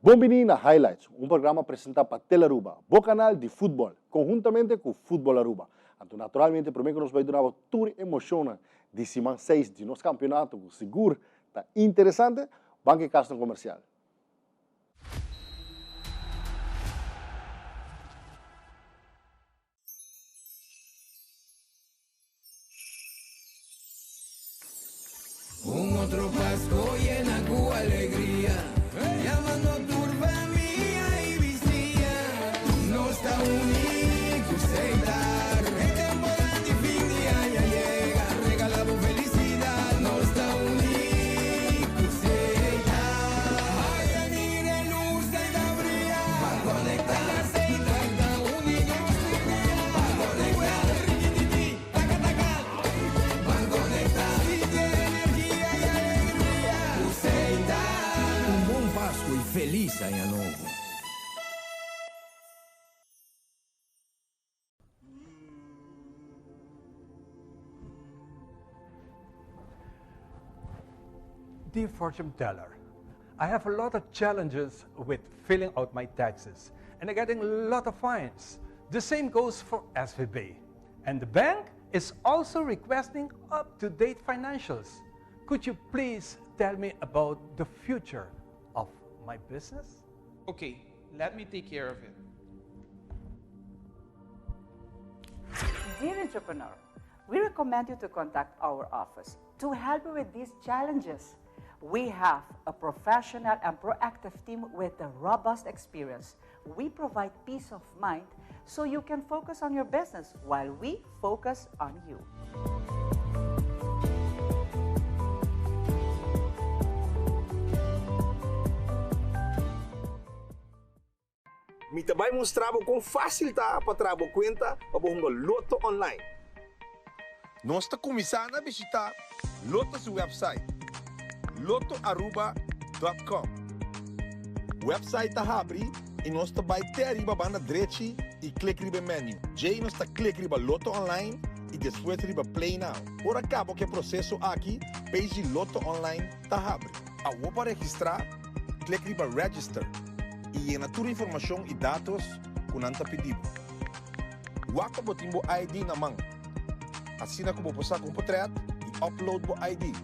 Bon bini na Highlights, un programa presenta pa Tele Aruba, bo canal di futbol, conhuntamente cu Futbol Aruba. Anto naturalmente prome cu nos bay duna bo tur emocionnan di siman 6 di nos campeonato cu sigur ta interesante, ban cu e casnan comercial. Un otro Pasco yena cu alegria, Yamando tur famia y bisiña. Nos ta uni cu Setar. E temporada di fin di aña yega, regala bo felicidad. Nos ta uni cu Setar. Haya mira e luz ei ta bria. Ban conecta. Setar ta uni nos tur dia. Ban conecta. Rikititi, taka taka. Ban conecta. Sinti e energia y alegria cu Setar. Un bon Pasco y feliz aña nobo. Dear fortune teller, I have a lot of challenges with filling out my taxes and I'm getting a lot of fines. The same goes for SVB. And the bank is also requesting up-to-date financials. Could you please tell me about the future of my business? Okay, let me take care of it. Dear entrepreneur, we recommend you to contact our office to help you with these challenges. We have a professional and proactive team with a robust experience. We provide peace of mind so you can focus on your business while we focus on you. Mi ta bay mustra bo con facil ta pa traha bo cuenta pa bo hunga Lotto online. Nos ta cuminsa na bishita Lotto su website, lottoaruba.com. Website ta habri y nos ta bay te ariba banda drechi y click riba e menu. Djey nos ta click riba Lotto Online y despues riba Play Now. Ora caba cu e proceso aki, page di Lotto Online ta habri. Awo pa registra, click riba Register y yena tur informacion y datos cu nan ta pidi bo. Wak pa bo tin bo ID na man, asina cu bo por saca un potret y upload bo ID.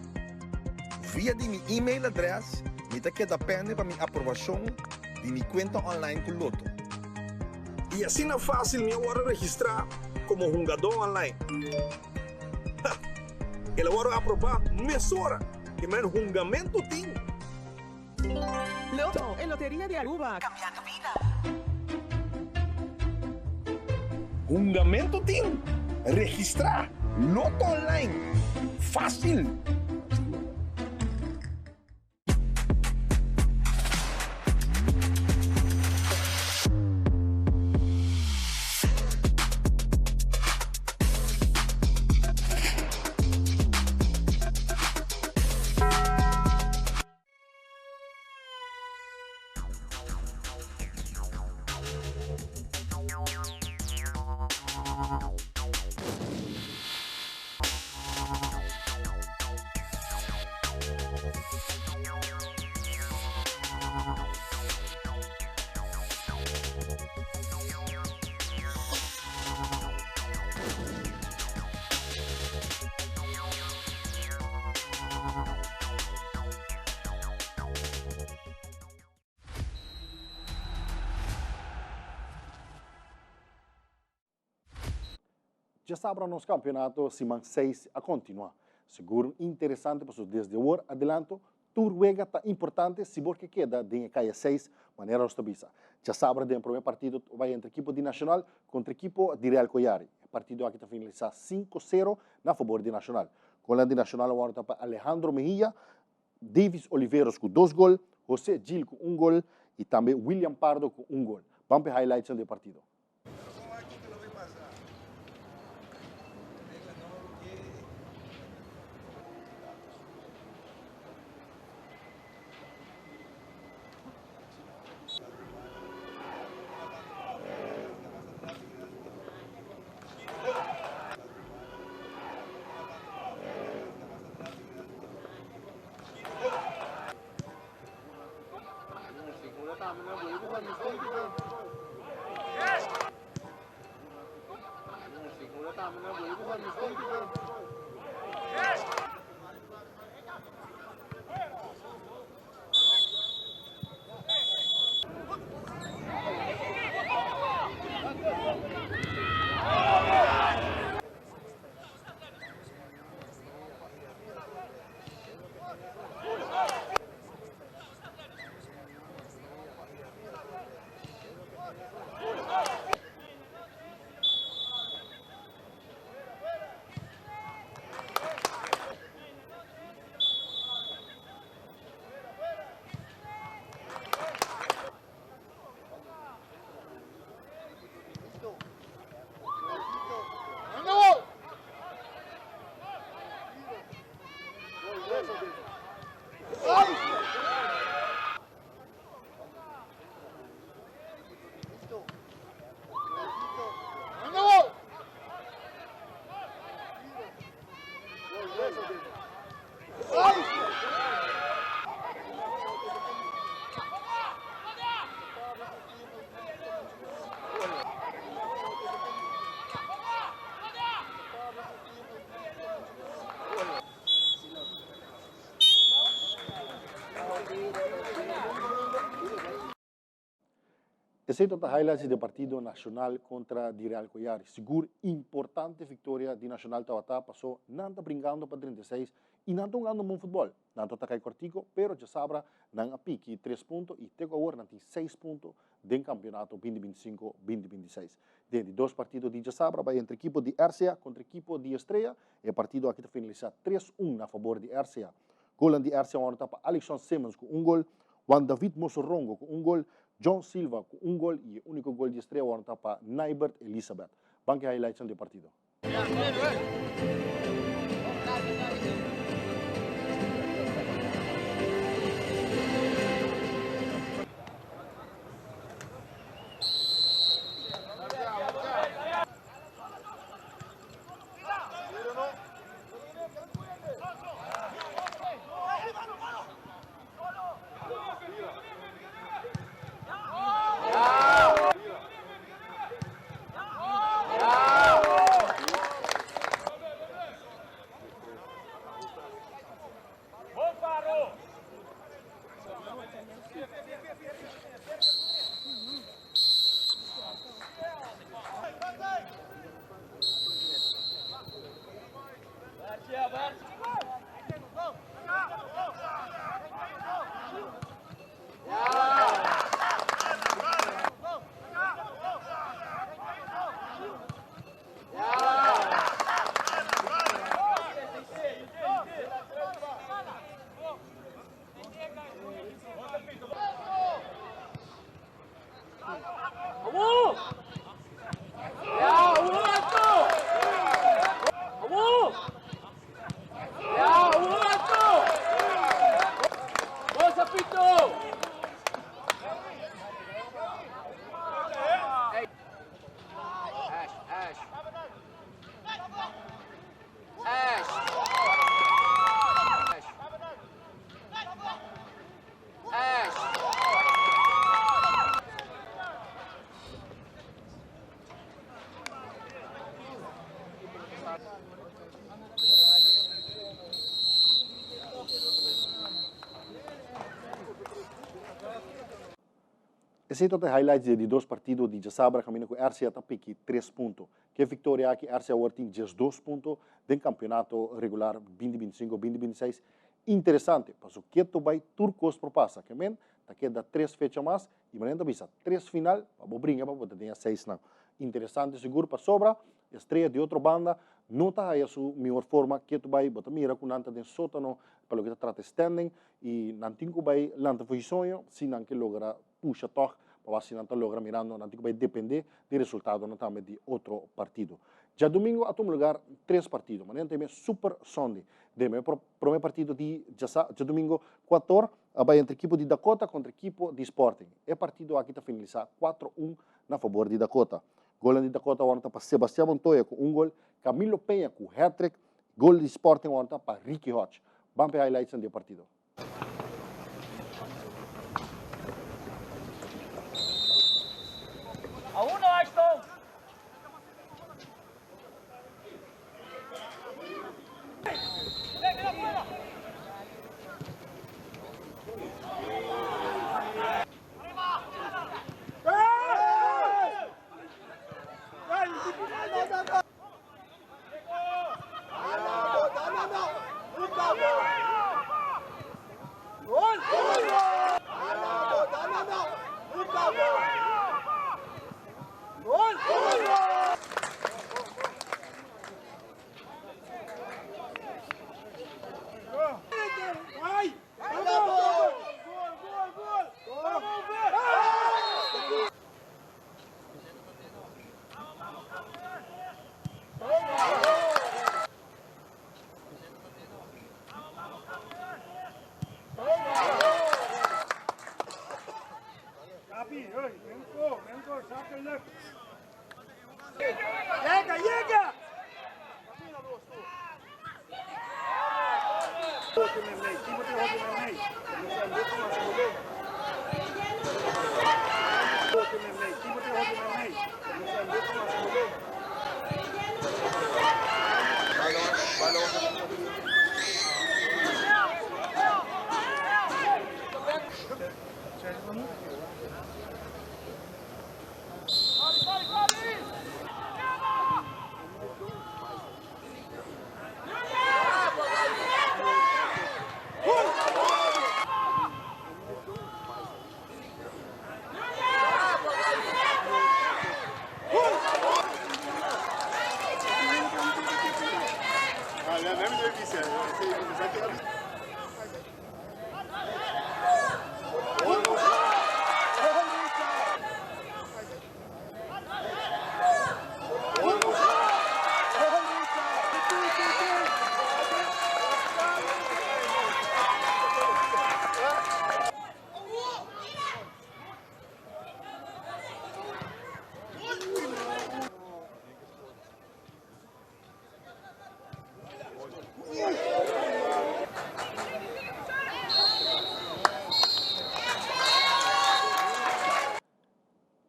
Via di mi email adres mi ta keda pende pa mi aprobacion di mi cuenta online cu Lotto. Y asina facil mi a worde registra como hungador online. Ha! El a worde aproba mesora que men hungamento tin. Lotto, e loteria di Aruba, cambiando bida. Hungamento tin! Registra! Lotto Online! Facil! Djasabra nos campeonato siman 6 a continua. Sigur interesante pasobra desde awor adelanto tur wega ta importante si bo ke keda den e kaya 6 manera nos ta bisa. Djasabra den prome partido ta bai entre ekipo di Nacional contra ekipo di Real Koyari. E partido aki ta finalisa 5-0 na fabor di Nacional. Golan di Nacional a wordo pa Alejandro Mejia, Davis Oliveros cu dos gol, Jose Gil cu un gol y tambe William Pardo cu un gol. Ban p'e highlightsnan di e partido. Esey ta highlights di partido Nacional contra di Real Koyari. Sigur importante victoria di Nacional tabata paso nan ta bringando pa 36 y nan ta hungando bon futbol. Nan ta kai cortico, pero djasabra nan a piki 3 punto y te cu awor nan tin 6 punto den campeonato 2025-2026. Den di dos partido di djasabra bay entre equipo di RCA contra equipo di Estrella. E partido aki ta finalisa 3-1 na favor di RCA. Golnan di RCA wòrdu ta pa Alexon Simmons ku un gol, Juan David Mosorongo ku un gol, John Silva ku un gol i e úniko gol di Estrella wòrdu ta pa Naibert Elizabeth. Ban ku e highlightsnan di e partido. Esey ta e highlights di e di dos partido di djasabra caminda cu RCA ta piki tres punto. Cu e victoria aki RCA awor tin 12 punto den campeonato regular binti binti sinku, binti binti seis. Interesante, paso keto bay tur cos por pasa. Ke men ta keda tres fecha mas y manera ta bisa tres final pa bo bringa pa bo ta den e seisnan. Interesante sigur pasobra Estrella di otro banda no ta haya su mihor forma ketu bai bo ta mira ku nan ta den sotano pa loke ta trata standing y nan tin ku bai lanta for soño si nan ke logra pusha tog pa wak si nan ta logra mirando nan tin ku bai depende di resultadonan tambe di otro partido. Djadumingo a tuma lugar tres partido manera nan ta yama Super Sunday den e prome partido di djadumingo kuator a bai entre ekipo di Dakota kontra ekipo di Sporting e partido aki ta finalisa kuatro un na fabor di Dakota. Golnan di Dakota wòrdu ta pa Sebastian Montoya ku un gol, Camilo Peña ku hat-trick, gol di Sporting wòrdu ta pa Ricky Hodge. Ban pa e highlightsnan di e partido. A uno Ashton!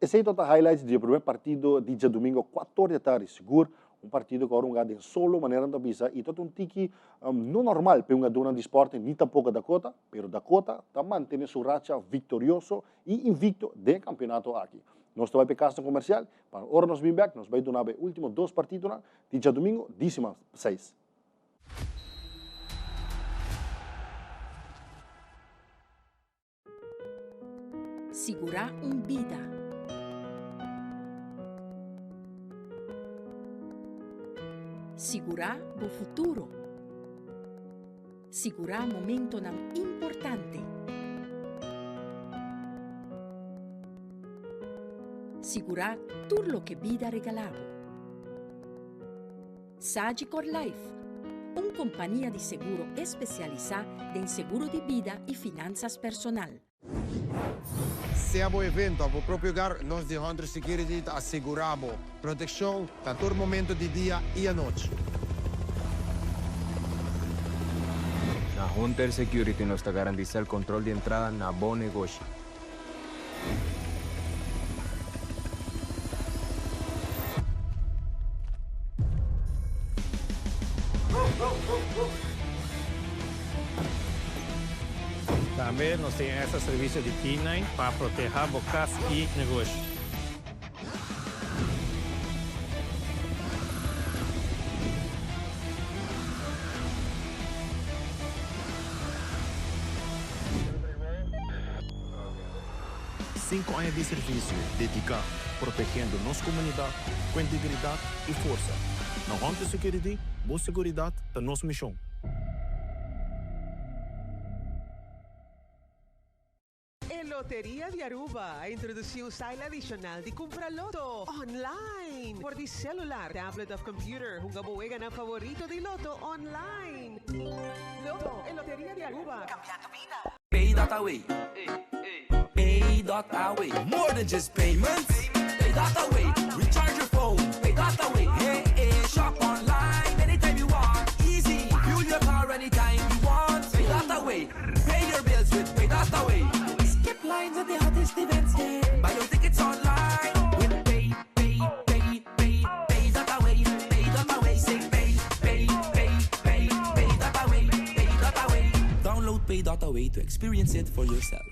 Esey tabata highlights di e primer partido di djadumingo 4 di atardi. Sigur un partido cu a runga den solo manera nan ta bisa y tabata un tiki no normal p'e hungadornan di Sporting ni tampoco Dakota, pero Dakota ta mantene su racha victorioso y invicto den e campeonato aki. Nos ta bay p'e casnan comercial pa ora nos bin bek nos bay duna bo e ultimo dos partidonan di djadumingo di siman seis. Sigurá un bida. Sigurá bo futuro. Sigurá momentonan importante. Sigurá tur loke bida regalá bo. Sagicor Life, un kompania di seguro espesialisá den seguro di bida i finansas personal. Sea bo evento of bo propio hogar, nos di Hunter Security ta asegurá bo protekshon na tur momento di dia i anochi. Na Hunter Security nos ta garantisa el kontrol di entrada na bo negoshi. Tambe nos tin extra servicio di K-nine pa proteha bo cas y negoshi. Sinku aña di servisio dediká protegiendo nos komunidat ku integridat i forsa. Na Hunter Security, bo seguridat ta nos mishon. E Loteria di Aruba a introduci un style adicional di cumpra loto online por di celular, tablet of computer. Hunga bo weganan favorito di loto online. Loto, e Loteria di Aruba, cambiando bida. Pay dot away. Pay dot away. More than just payments. Pay dot away. Recharge your phone. Pay dot away. Hey, hey. Shop online anytime you want. Easy. Fuel your car anytime you want. Pay dot away. Pay your bills with Pay dot away. Skip lines at the hottest events. Yeah. Buy your tickets online with Pay, Pay, Pay, Pay, Pay dot away. Pay dot away. Say pay, pay, pay, pay, pay dot away. Pay dot away. Download Pay dot away to experience it for yourself.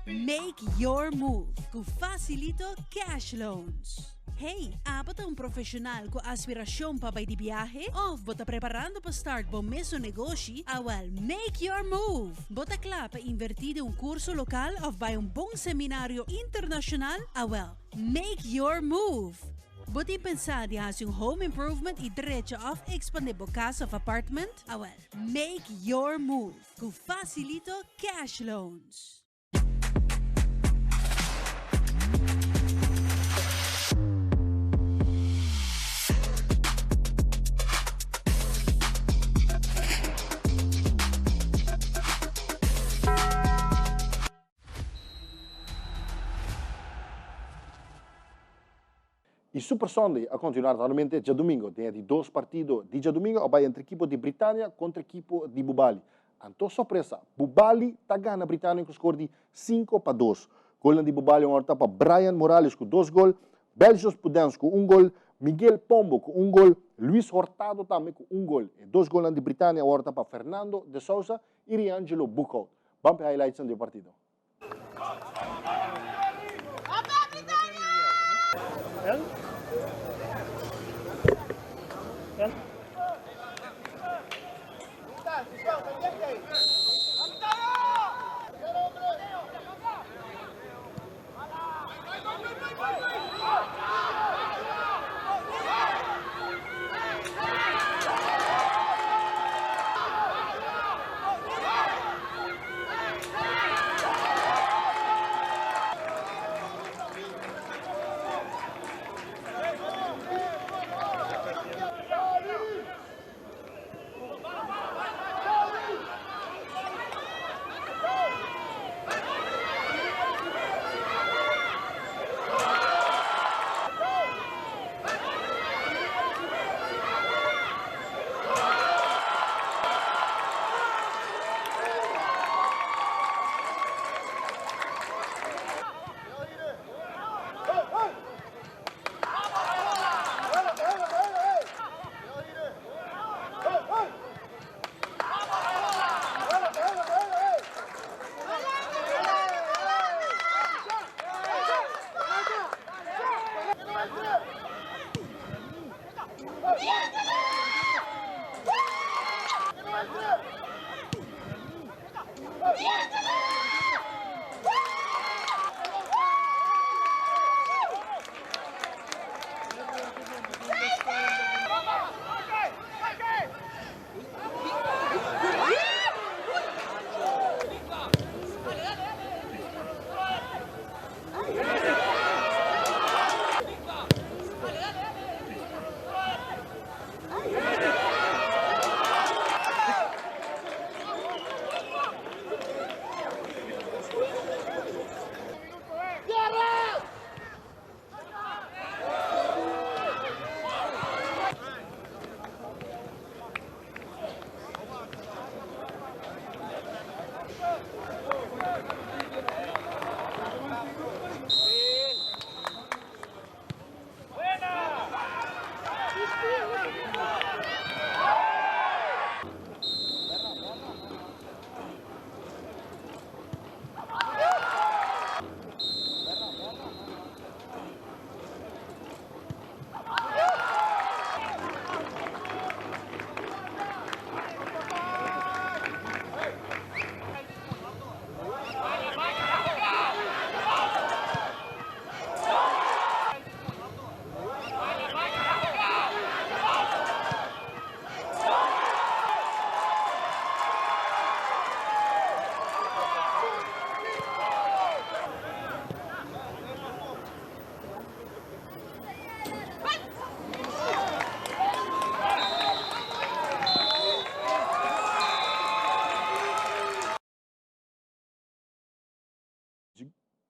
Make your move ku Facilito Cash Loans. Hey, abo ta un profesional ku aspirashon pa bai di biahe? Of bo ta preparando pa start bo mesun negoshi? Awel, make your move! Bo ta kla pa invertí den un kurso lokal of bai un bon seminario internashonal? Awel, make your move! Bo tin pensá di hasi un home improvement i drecha of ekspandé bo kas of apartment? Awel, make your move ku Facilito Cash Loans! E Super Sunday a continua naturalmente djadumingo den e di dos partido di djadumingo a bai entre ekipo di Britania contra ekipo di Bubali. Anto sorpresa, Bubali ta gana Britania cu score di 5-2. Golnan di Bubali un ta pa Brian Morales cu dos gol, Belgios Pudens cu un gol, Miguel Pombo cu un gol, Luis Hurtado tambe cu un gol. E dos golnan di Britania awor ta pa Fernando de Sousa y Riangelo Boekhout. Ban p'e highlightsnan di e partido.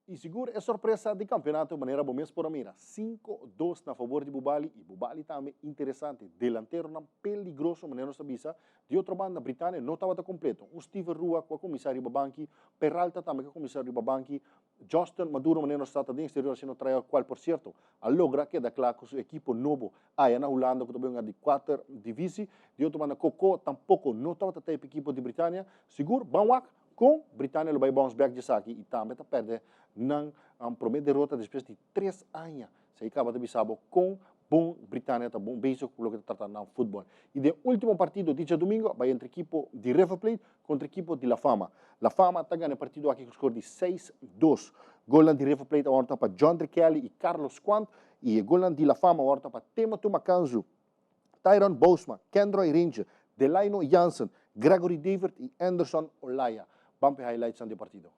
Y sigur e sorpresa di campeonato manera bo mes por a mira, cinco dos na favor di Bubali y Bubali tambe interesante, delanteronan peligroso manera nos ta bisa. Di otro banda Britania no tabata completo, un Steven Rua cu a cuminsa riba banki, Peralta tambe cu a cuminsa riba banki, Justin Maduro manera nos ta ta den exterior haciendo tryout cual por cierto a logra keda cla cu su ekipo nobo aya na Hulanda cu ta bay hunga di cuater divisi. Di otro banda Coco tampoco no tabata ta e ekipo di Britania. Sigur ban wak. Kon Britannia lo bai bounce back djesaki i tambe ta pèrdè nan promé derota despues di tres aña? Esei kaba ta bisa bo kon bon Britannia ta bon bezig ku loke ta trata nan futbòl. I den último partido di djadumingu a bai entre ekipo di River Plate kontra ekipo di La Fama. La Fama ta gana e partido aki ku skor di seis dos. Golnan di River Plate a wòrdu pa Johndre Kelly i Carlos Quant i e golnan di La Fama a wòrdu pa Timothy Makanzu, Tyron Bousma, Kendroy Ranger, Delaino Jansen, Gregory Davert i Anderson Olaya. Ban pa e highlightsnan di e partido.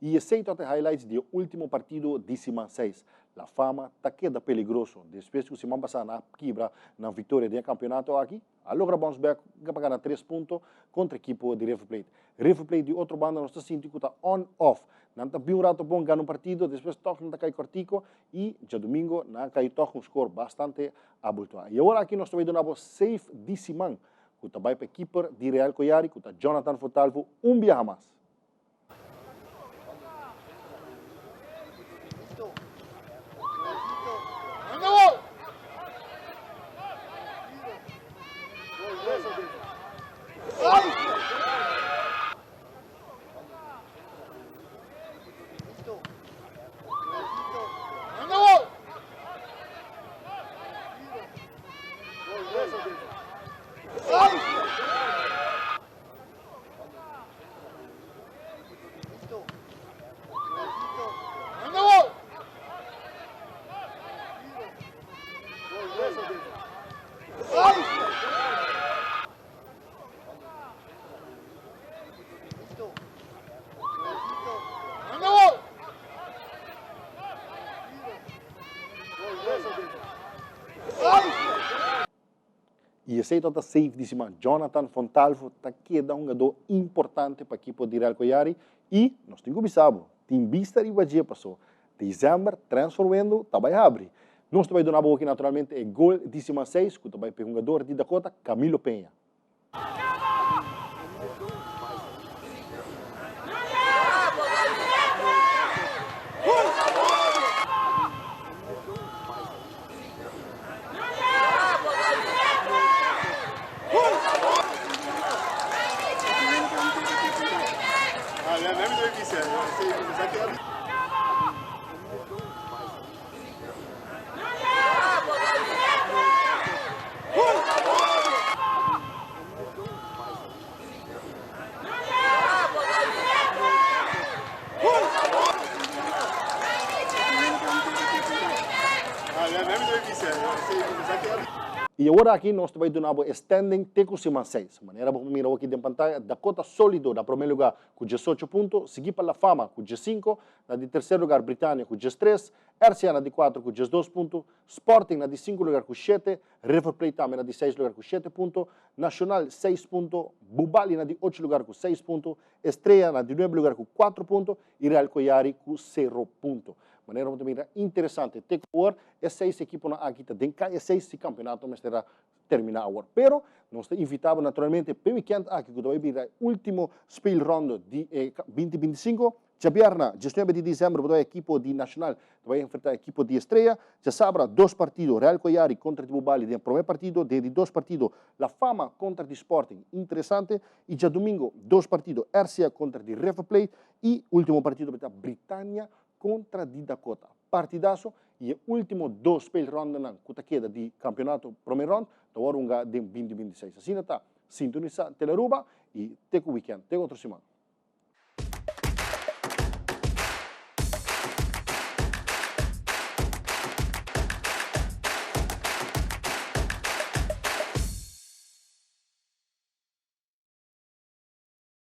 I esei ta e highlights di e ultimo partido di siman seis. La Fama ta keda peligroso despues ku siman pasá nan a kibra nan viktoria den e kampionato aki. A logra bounce back pa gana tres punto contra ekipo di River Plate. River Plate di otro banda nos ta sinti cu ta on off. Nan ta bin un rato bon gana un partido, despues toch nan ta cay cortico y djadomingo nan a cay toch un score bastante abultua. Y awor aki nos ta bay duna bo save di siman cu ta bay pa e keeper di Real Koyari cu ta Jonathan Fontalvo un biaha mas. I esei tabata safe di siman. Jonathan Fontalvo ta keda hungadó importante pa ekipo di Real Koyari i nos tin ku bisa bo, tin bista riba dje paso December transfer window ta bai habri. Nos ta bai duna bo aki naturalmente e gol di siman seis ku ta bai pa e hungador di Dakota, Camilo Peña. I awor aki nos ta bai duna bo e standing te ku siman seis. Manera bo por mira awor aki den pantaya, Dakota Solido na prome luga ku diesocho punto, sigui pa La Fama ku diesinko, na di terser lugar Britania ku diestres, RCA na di kuater ku diesdos punto, Sporting na di sinku lugar ku shete, River Plate tambe na di seis lugar ku shete punto, Nacional seis punto, Bubali na di ocho lugar ku seis punto, Estrella na di nuebe lugar ku kuatro punto i Real Koyari ku sero punto. Manera bo ta mira interesante te ku awor e seis ekiponan aki ta den kaya seis si kampeonato mester a termina awor. Pero nos ta invita bo naturalmente p'e weekend aki ku ta bai bira e ultimo speelronde di e 2025. Djabièrnè, 19 di dezèmber bo ta bai ekipo di Nacional ta bai enfrentá ekipo di Estrella. Djasabra dos partido, Real Koyari kontra di Bubali den promé partido, den di dos partido La Fama kontra di Sporting, interesante. I djadumingo dos partido, RCA kontra di River Plate i ultimo partido ta Britania kontra di Dakota. Partidaso i e ultimo dos speelrondenan ku ta keda di kampeonato promé rònt ta wòrdu hunga den 2026. Asina ta, sintonisá Telearuba i te ku wikènt. Te otro siman.